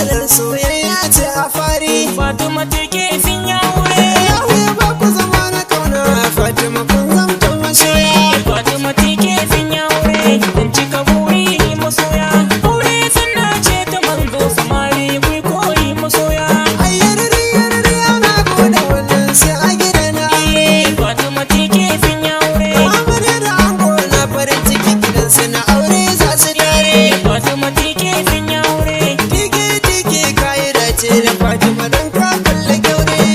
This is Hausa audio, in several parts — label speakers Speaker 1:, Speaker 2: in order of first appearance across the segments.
Speaker 1: Silar soyayya ce a fari.
Speaker 2: Fatima take sun ya aure.
Speaker 1: Ilahu ya ba ku zama na kauna, Fatima, kun zamto masoya.
Speaker 2: Fatima take sun ya aure. Kun cika buri, masoya. Aure sunna ce ta manzo, samari ku koyi, masoya.
Speaker 1: Ai yarari yarari ana gode wannan sai a gida na aure.
Speaker 2: Fatima take sun ya aure.
Speaker 1: Amarya da ango na farin ciki, gidansu na aure za su tare.
Speaker 2: Fatima take sun ya aure.
Speaker 1: Tike tike, kayi dace da Fatima don ka kalli kyaure.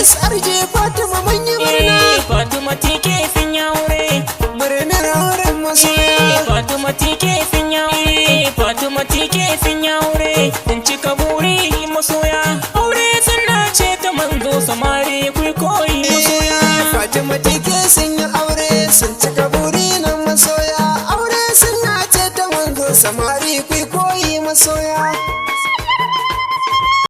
Speaker 1: SRJ Fatima mun yi murna.
Speaker 2: Fatima tike sun yi aure.
Speaker 1: Murnar auren masoya.
Speaker 2: Fatima tike sun yi aure. Fatima tike sun yi aure. Sun cika buri masoya. Aure suna ce ta manzo, samari ku koyi masoya.
Speaker 1: Fatima tike sun yi aure, sun cika buri na masoya. Aure suna ce ta manzo, samari ku koyi masoya.